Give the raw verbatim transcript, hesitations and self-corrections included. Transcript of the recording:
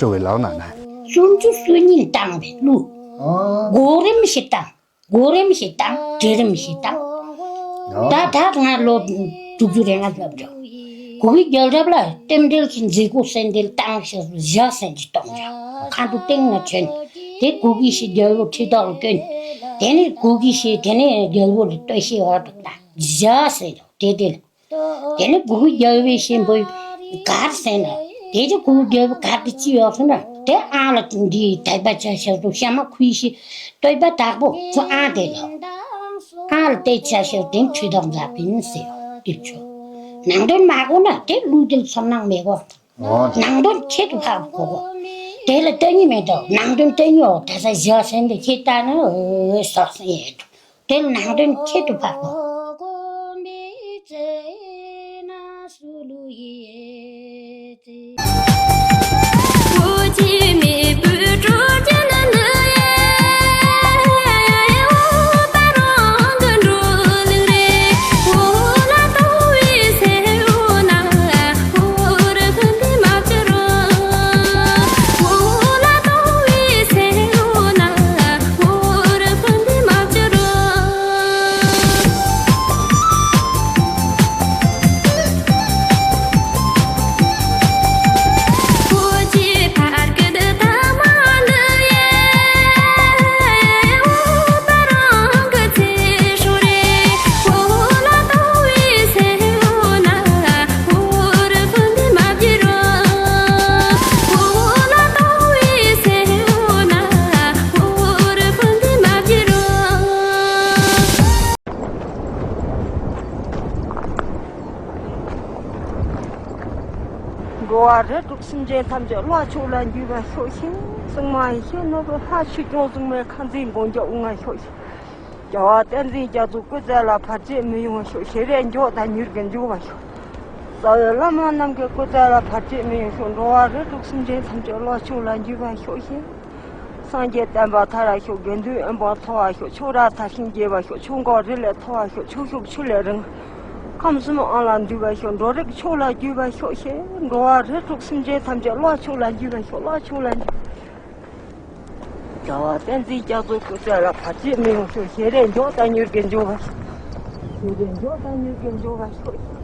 སྤྲོ་བའི་ལག་ན་ན། སུམ་ཅུ་སོ་གཉིས་བཏང་བའི་གླུ། ཨ། གོ་རིམ་ཞིག་བཏང་། གོ་རིམ་ཞིག་བཏང་། གྲལ་རིམ་ཞིག་བཏང་། ཡ། ད་ད་ང་ལོ་དྲུག་ཅུ་རེ་ལྔ་སླེབས་འགྲོ། གུ་གེ་རྒྱལ་རབས་ལ་རྟེན་འབྲེལ་གྱི་མཛད་སྒོ་གསལ་འདེབས་བཏང་ཞེས་བཞག་ཟིན་གྱི་གཏོང་བྱ། མཁའ་འགྲོ་སྟེང་ན་བྱོན། དེ་གུ་གེ་ཞེས་རྒྱལ་པོ་ཁྲི་ཐོག་ལ་བསྐོན། དེ་ནས་གུ་གེ་ཞེས་དེ་ནས་རྒྱལ་པོ་ལ་བསྟོད་ཞེས་འོག་ཏུ་བཏང་བཞག་ཟིན་འགྲོ། དེ་དེ་ལ། དེ་ནས་གུ་གེ་རྒྱལ་པོའི་གཤིན་པོའི་གར་ཟེར་ན། དེ་ཅི་གུ་གེ་རྒྱལ་པོའི་གར་དེ་ཅི་ཡོད་ཟེར་ན། དེ་ཨང་ལ་འདིའི་དད་པ་བྱ་ཞབས་ཏོག་ཤ་མ་ཁུའི་ཤི་བསྟོད་པ་དག་པོ་ཁོ་ཨང་དེ་ལ། ཨང་ལ་དེ་བྱ་ཞབས་དེ་ཁྲི་ཐོག་མཛད་པིན་ཟེར་དེ་ཆོ། ནང་དོན་མ་གོ་ན་དེ་གླུ་དེ་ཚོར་སྣང་མེད་གོ། ཨོ། ནང་དོན་ཁྱད་དུ་འཕགས་པ་གོ་གོ། དེ་ལ་ལྟ་ཉིད་མེད་དོ། ནང་དོན་ལྟ་ཉིད་འོ་ད་ས་བཞག་ཟིན་དེ་ཁྱེད་ལྟ་ན་འོ་ཟག་ཟིན་ཡས་འགྲོ། དེ་ནང་དོན་ཁྱད་དུ་འཕགས་པ། འགྲོ་བ་རིགས་དྲུག་སེམས་ཅན་ཐམས་ཅད་བླ་མཆོག་ལ་འཇུས་པར་ཤོག་ཤིག། གཙང་མ་ཡེ་ཤེས་ནོར་བུ་ལྷ་ཆོས་སྐྱོང་གཟུགས་མེད་ཁང་འཛིན་དགོངས་རྒྱབ་དབུ་ལྔ་ཤོག་ཤིག། རྒྱལ་བ་བསྟན་འཛིན་རྒྱ་མཚོ་སྐུ་ཚེ་ལ་བར་ཆད་མི་ཡོང་ཤོག། ཞལ་རས་མགྱོགས་དང་མྱུར་གྱིས་འཇུག་པར་ཤོག། རྩ་བའི་བླ་མ་རྣམས་ཀྱི་སྐུ་ཚེ་ལ་བར་ཆད་མི་ཡོང་ཤོག། འགྲོ་བ་རིགས་དྲུག་སེམས་ཅན་ཐམས་ཅད་བླ་མཆོག་ལ་འཇུས་པར་ཤོག་ཤིག། སངས་རྒྱས་བསྟན་པ་མཐར་ཤོག། དགེ་འདུན་དབེན་པ་འཚོ་བར་ཤོག། ཆོས་ར་མཐར་ཕྱིན་རྒྱས་པར་ཤོག། ཆོས་འགོ་རི་ལས་མཐོ་བར་ཤོག། ཆོས་ཕྱོགས་ཆུ་ལས་རིང་། ཁམས་གསུམ་དབང་ལ་འདུས་པར་ཤོག། འགྲོ་རིགས་མཆོག་ལ་འཇུས་པར་ཤོག་ཤིག། འགྲོ་བ་རིགས་དྲུག་སེམས་ཅན་ཐམས་ཅད་བླ་མཆོག་ལ་འཇུས་པར་ཤོག། བླ་མཆོག་ལ་འཇུས། རྒྱལ་བ་བསྟན་འཛིན་རྒྱ་མཚོའི་སྐུ་ཚེ་ལ་བར་ཆད་མི་ཡོང་ཤོག། ཞལ་རས་མགྱོགས་དང་མྱུར་གྱིས་འཇུག་པར་ཤོག། ཞལ་རས་མགྱོགས་དང་མྱུར་གྱིས་འཇུག་པར་ཤོག།